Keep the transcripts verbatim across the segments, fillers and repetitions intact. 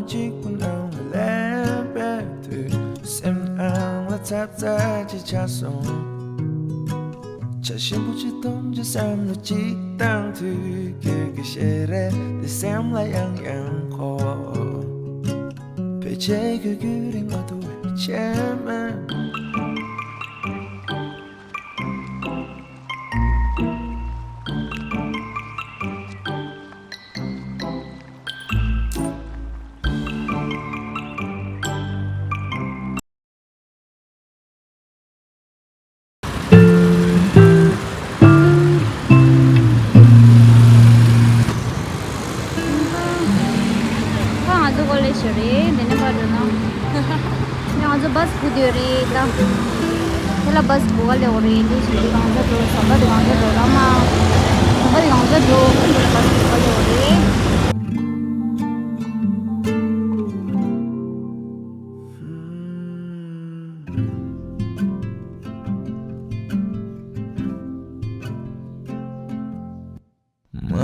གཅིག་པུ་ནང་ལ་སླེབས་པའི་དུས། སེམས་ནང་ལ་ཚབ་ཚ་ཅིག་ཆགས་སོང་། ཆ་ཞིམ་པོ་ཅིག་འཐུང་རྒྱུ་བསམ་བློ་ཅིག་བཏང་དུས། ཁྱོད་ཀྱི་ཞལ་རས་དེ་སེམས་ལ་ཡང་ཡང་འཁོར། ཕལ་ཆེར་ཁྱོད་ཀྱི་རིག་མ་ཐུབ་པའི་ཕྱེ་མ། ད་ང་ཚོ་ཀོ་ལེ་ཇ་རེད། འདི་ནས་ཕར་འགྲོ་ན། ང་ཚོ་བྷ་སི་སྒུག་བསྡད་རེད་ད། དེ་ལ་བྷ་སི་སྒུག་ག་སླེབས་པ་རེད། འདི་བཞིན་དུ་གང་ཚ་འགྲོ། ཟམ་པ་དེ་གང་ཚ་འགྲོ་ར་མ། ཟམ་པ་དེ་གང་ཚ་འགྲོ། ཁོ་འདི་ལ་བྷ་སི་སྒུག་ག་སླེབས་པ་རེད། མ།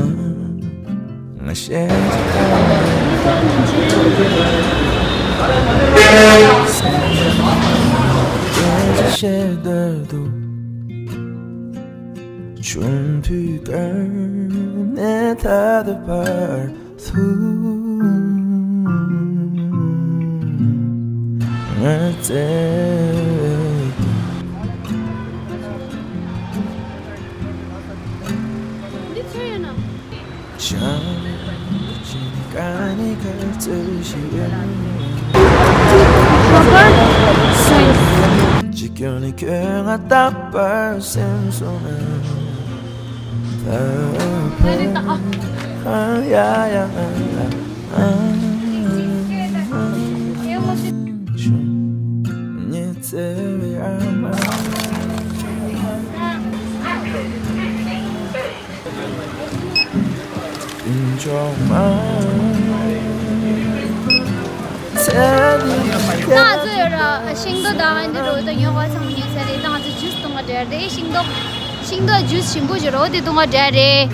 ང་ཤེས་ཀྱི་ཀ་མེད། སྐད་ཆ་བཤད་འདོད་འདུག་ཆུང་དུས་ཀ་ནས་ད་ལྟ་བར་དུ། ང་བཙལ་འདི་ཚོ་ཡོད་ན། ང་ཚོ་ཡོད་ར་ཤིང་ཏོག་དང་འདི་རོ་དང་ཉོ་བ་ཚང་མ་ཉོས་ཚར་རེད། ད་ང་ཚོ་ཇུས་འཐུང་ག་འགྲོ་ཡ་རེད། ཤིང་ཏོག་ཤིང་ཏོག་ཇུས་ཞིམ་པོ་ཞིག་རོ་དེ་འཐུང་ག་འགྲོ་ཡ་རེད།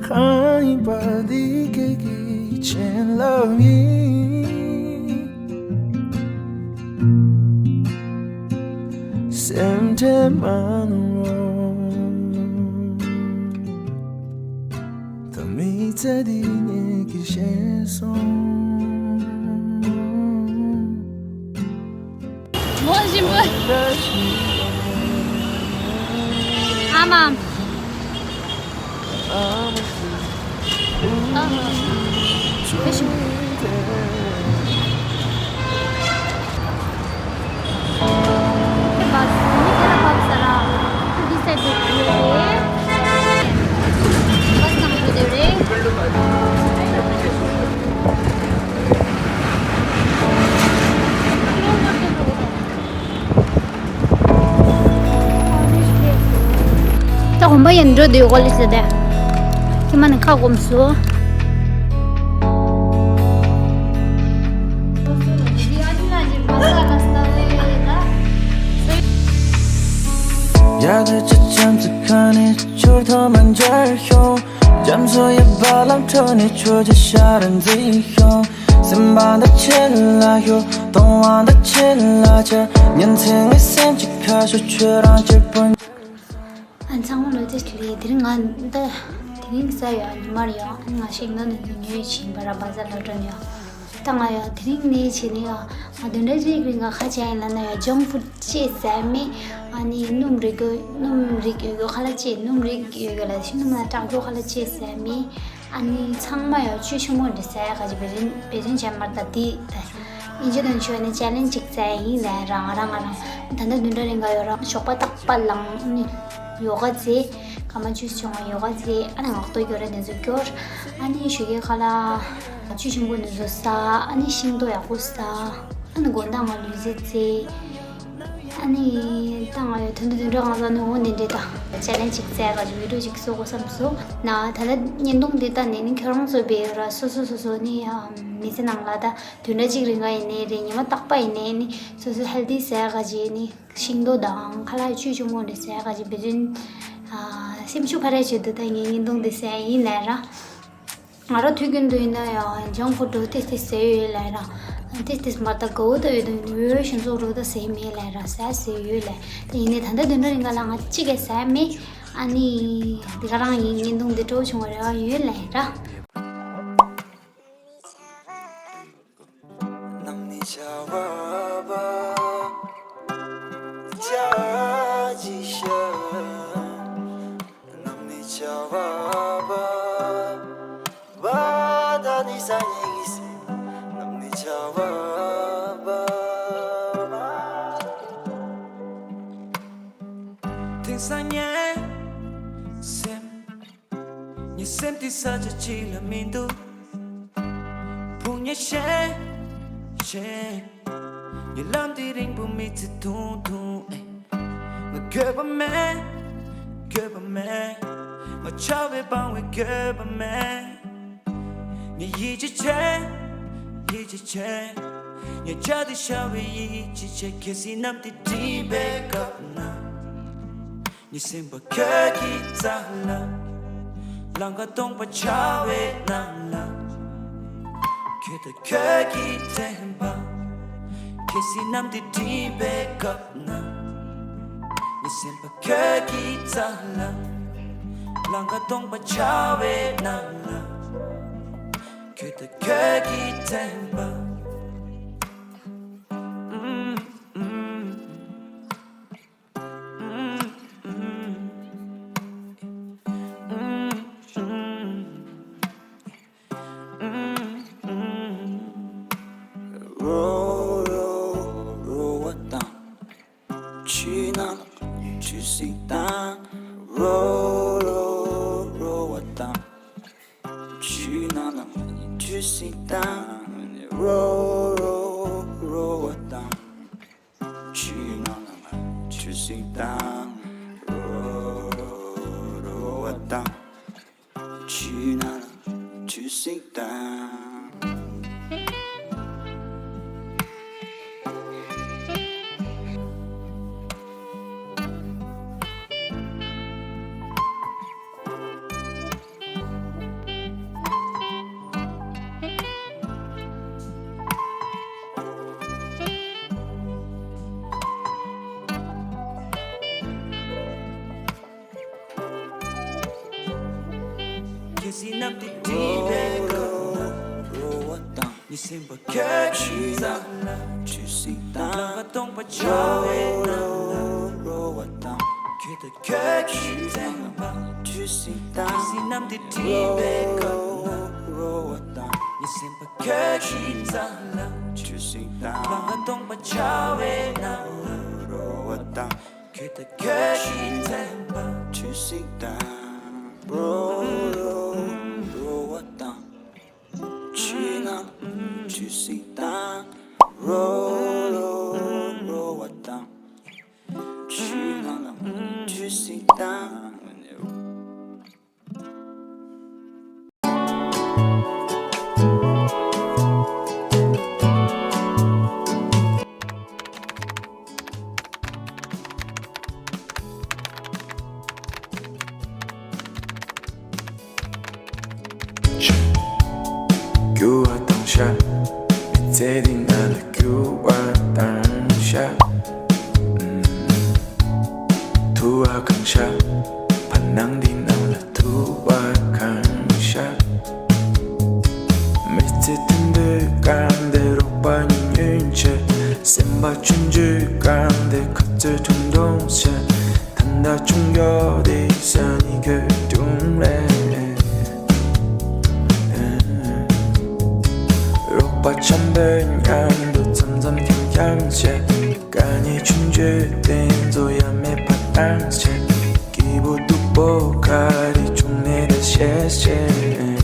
གང་ཡིན་པ་འདི་སྐད་ཀྱི་བྱིན་རླབས་ཡིན། སེམས་ཁྲལ་མ་གནང་རོགས། ད་མི་ཚེ་འདི་ངེད་ཀྱིས་ཤེས་སོང་། མོ་ཞིམ་པོ། ཨ་མ། ད་གོམ་པ་ཡན་འགྲོ་དུས་གོ་ལི་ཟེར་ཏེ། ཁྱི་མ་ནི་ཁ་སྐོམ་སོང་། རྒྱ་གར་གྱི་ཁྱིམ་ཚང་ཁ་ནས་ཆུར་ཐོག་མ་འབྱར་ཤོག་རྒྱ་མཚོ་ཡི་རྦ་རླབས་ཁྲོད་ནས་ཆུ་རྒྱུན་ཤར་འཛིན་ཤོག་སེམས་པ་འདི་ཆེ་ལ་ཤོག་གཏོང་བ་འདི་ཆེ་ལ་ཆ། ཉིན་མཚན་ངའི་སེམས་ཀྱི་ཁ་ཕྱོགས་ཁྱོད་རང་གཅིག་པུ། ཨ་ཚང་མ་ལོ་ཙེ་ལི་དེ་རིང་ང་འདི་དེ་རིང་གཟའ་ཡོད་ཉི་མར་ཡོད། ང་ཤིང་ཏོག་ནས་ཉོས་ཕྱིན་པ་ར་བ་ཟ་ལོ་གྲོན་ཡོད། ད་ང་ཡོད་དེ་རིང་ནས་བྱས་ནས་ཡོད་ང་བདུན་ཕྲག་གཅིག་རིང་ང་ཁ་ཆེ་ཡིན་ལ་ན་ཡོད་ཇང་ཕུད་ཅེས་ཟ་མེད། ཨ་ནི་སྣུམ་རིགས་སྣུམ་རིགས་ཡོད་ཡོད་ཁ་ལ་ཅེས་སྣུམ་རིགས་ཡོད་ཡོད་ལ་ཤིང་ཏོག་ན་དྲག་པོ་ཁ་ལ་ཅེས་ཟ་མེད། ཨ་ནི་ཚང་མ་ཡང་བཅུད་ཆེན་མོ་འདི་ཟ་ཡ་ག་ཅི་བེ་རིན་བེ་རིན་ཅན་མར་ད་དི་ད་ཨིན་ཇི་དང་ཆོས་ནི་ཅེ་ལེན་ཇིག་ཟ་ཡ་ཡིན་ལ་རང་རང་རང་ད་ལྟ་བདུན་ཕྲག་རིང་ག་ཡོད་རང་ཞོགས་པ་རྟག་པར་ལངས་ནི་ཡོ་ག་ཟེ་ག་མ་བཅུད་ཆུང་བ་ཡོ་ག་ཟེ་ཨ་ནི་ངག་ཐོག་སྐྱོར་ར་དེ་ཚོ་སྐྱོར། ཨ་ནི་ཞོགས་ཀའི་ཁ་ལ་བཅུད་ཆེན་པོ་འདི་ཚོ་ཟ། ཨ་ནི་ཤིང་ཏོག་ཡག་པོ་ཟ། ཨ་ནི་དགོང་དག་ང་ལུས་རྩལ་རྩེ། ཨ་ནི་ད་ང་ཡོད་དོན་དུ་དོན་དུ་ང་ཚོ་ནི་འོ་འདི་འདྲའི་ད་ཅེ་ལེན་ཇིག་ཟེར་ག་ཅིག་བི་ཌིའོ་ཅིག་བཟོ་དགོས་བསམ་སོང་ན། ད་ལྟ་བརྙན་ཐུང་འདི་ལྟ་ནས་ནི་ཁྱོད་རང་ཚོ་བེད་ར་སོ་སོ་སོ་སོ་ནི་མི་ཚེ་ནང་ལ་ད་དོན་དག་ཅིག་རིང་ག་ཡིན་ནའི་རེད། ཉི་མ་རྟག་པ་ཡིན་ནའི་ནི་སོ་སོ་ཧེལ་ཐི་ཟེར་ག་ཅིག་ནི་ཤིང་ཏོག་དང་ཁ་ལག་བཅུད་ཆེན་མོ་འདི་ཟ་ཡ་ག་ཅིག་བེ་ཅོན། ཨ་ སེམས་ཤུགས་འཕར་རེ་བྱེད་དུ་ད་ངའི་བརྙན་ཐུང་འདི་ཟེར་ཡིན་ལས་ར། ང་རང་དུས་རྒྱུན་དུ་ཡིན་ན་ཡང་ཇང་ཕུཌ་འདྲ་ཏིས་ཏིས་ཟས་ཡོད་ལས་ར། ཏིས་ཏིས་མ་ད་དགའ་བོ་ད་ཡོད་དུ་ཡོད་ཤིང་ཚོགས་འགྲོ་ད་ཟས་མེད་ལས་ར་ཟས་ཟས་ཡོད་ལས། ད་ཡིན་ནའི་ད་ལྟ་དུས་འདྲ་རིང་ག་ལ་ང་གཅིག་གི་ཟས་མེད། ཨ་ནི། འདི་ག་རང་ཡིན་བརྙན་ཐུང་འདི་སྤྲོ་བྱུང་བ་རེ་བ་ཡོད་ལས་ར། དེང་སང་ངའི་སེམས། ངའི་སེམས་འདི་ས་ཆ་གཅིག་ལ་མི་འདུག་ཕུང་ཉེ་ཤེས་ཤེས། ངའི་ལམ་འདི་རིང་པོ་མི་ཚེ་ཐུང་ཐུང་ཨེ། ང་འགྱོད་པ་མེད། འགྱོད་པ་མེད། ང་ཆགས་པའི་སྤང་བའི་འགྱོད་པ་མེད། ངས་ཡིད་ཆེས་བྱེད། ཡིད་ཆེས་བྱེད། ངས་བྱ་དེ་ཤར་བའི་ཡིད་ཆེས་བྱེད། གལ་སྲིད་གནམ་དེ་སྒྲིབ་པའི་སྐབས་ན། ངའི་སེམས་པ་ཁྱོད་ཀྱི་རྩ་ལ། ལང་ཀ་སྟོང་པ་འཆར་བའི་ནང་ལ། ཁྱོད་དང་ཁྱོད་ཀྱི་དྲན་པ། གལ་སྲིད་གནམ་དེ་སྒྲིབ་པའི་སྐབས་ན། ངའི་སེམས་པ་ཁྱོད་ཀྱི་རྩ་ལ། ལང་ཀ་སྟོང་པ་འཆར་བའི་ནང་ལ། ཁྱོད་དང་ཁྱོད་ཀྱི་དྲན་པ། རོ་རོ་རོ་བ་དང་། ཆུ་ནང་ལ་ཆུ་སྲིན་དང་། རོ་རོ་རོ་བ་དང་། ཆུ་ནང་ལ་ཆུ་སྲིན་དང་། རོ་རོ་རོ་བ་དང་། ཆུ་ནང་ལ་ཆུ་སྲིན་དང་། རོ་རོ་རོ་བ་དང་། ཆུ་ནང་ལ་ཆུ་སྲིན་དང་། གལ་སྲིད་གནམ་དེ་སྒྲིབ་པའི་སྐབས་ན། རོ་བ་དང་། ངའི་སེམས་པ་ཁྱོད་ཀྱི་རྩ་ལ། ཆུ་སྲིན་དང་། ལང་ཀ་སྟོང་པ་འཆར་བའི་ནང་ལ། རོ་བ་དང་། ཁྱོད་དང་ཁྱོད་ཀྱི་དྲན་པ། ཆུ་སྲིན་དང་། གལ་སྲིད་གནམ་དེ་སྒྲིབ་པའི་སྐབས་ན། རོ་བ་དང་། ངའི་སེམས་པ་ཁྱོད་ཀྱི་རྩ་ལ། ཆུ་སྲིན་དང་། ལང་ཀ་སྟོང་པ་འཆར་བའི་ནང་ལ། རོ་བ་དང་། ཁྱོད་དང་ཁྱོད་ཀྱི་དྲན་པ། ཆུ་སྲིན་དང་། རོ་རོ་རོ་བ་དང་། ཆུ་ནང་ཆུ་སྲིན་དང་། རོ་རོ་རོ་བ་དང་། ཆུ་ནང་ཆུ་སྲིན་དང་། རྒྱུ་བ་དང་ཤ། མི་ཚེ་འདི་ནང་ལ་རྒྱུ་བ་དང་ཤ། ཐུ་བ་གང་ཤ། བར་སྣང་འདི་ནང་ལ་ཐུ་བ་གང་ཤ། མི་ཚེ་ཐུང་དུས་གང་དེ་རོགས་པ་ཉུང་ཉུང་བྱས། སེམས་པ་ཆུང་ཆུང་གང་དེ་ཁ་རྩོད་ཁྲུང་ཁྲུང་བྱས། ད་ལྟ་ཆུང་ཡོད་དེ་ས་ནི་གོས་ཀྲུང་རེད། རོགས་པ་འཆམ་པོས་མཉམ་དུ་འཆམ་འཆམ་འཆམ་འཆམ་བྱས། དཀའ་ངལ་ཆུང་ཆུང་དེ་ཚོ་ཡང་མེད་པ་བཏང་བྱས། སྐྱིད་པོ་སྡུག་པོ་ག་རེ་བྱུང་ནས་ད་བཤད་བཤད།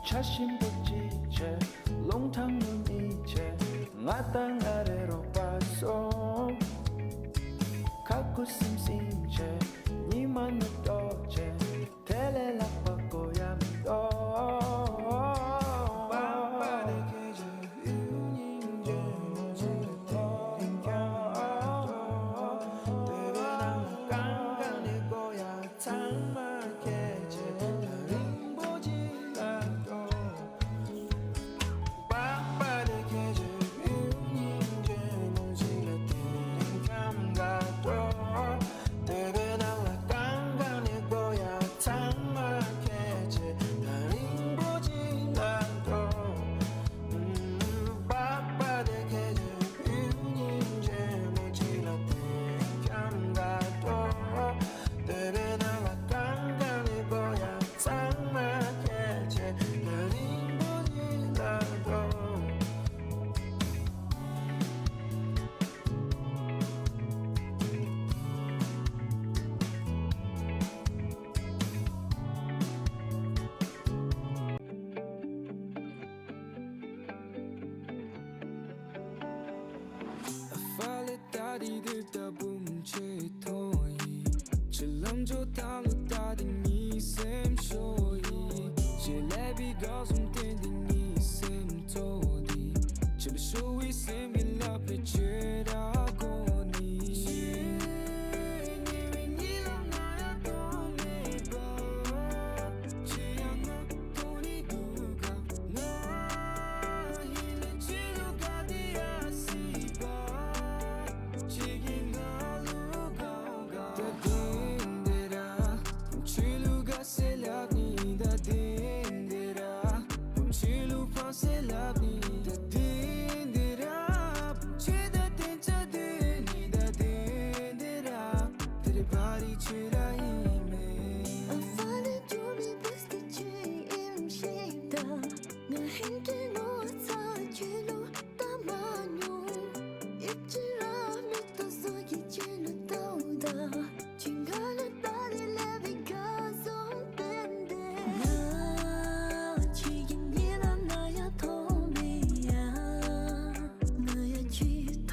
ཆ་ཞིམ་པོ་ཅིག་བྱས། རླུང་ཐང་ངུ་གཉིས་བྱས། ང་དང་ང་རེ་རོགས་པ་སོང་། ཁ་ཁུ་སིམ་སིམ་བྱས། ཉི་མ་ནུབ་ཏོག་བྱས། དེ་ལས་ལྷག་པ་དགོས་ཡ་མི་འདུག་ཨ་ཕ་ལས་ད་དེ་དུས་ད་བུམ་ཆེ་ཐོང་ཡི། ཆུ་ལམ་ཇོ་ཐང་ལ་ད་དེ་ངའི་སེམས་ཤོར་ཡི། ཞེ་ལས་པའི་དགའ་སོང་དེ་འདི་ངའི་སེམས་ཚོ་དེ། ཆུ་ལ་ཤོར་བའི་སེམས་ཀྱི་ལབ་རེ་ཆེ་ར་གོ་ནི།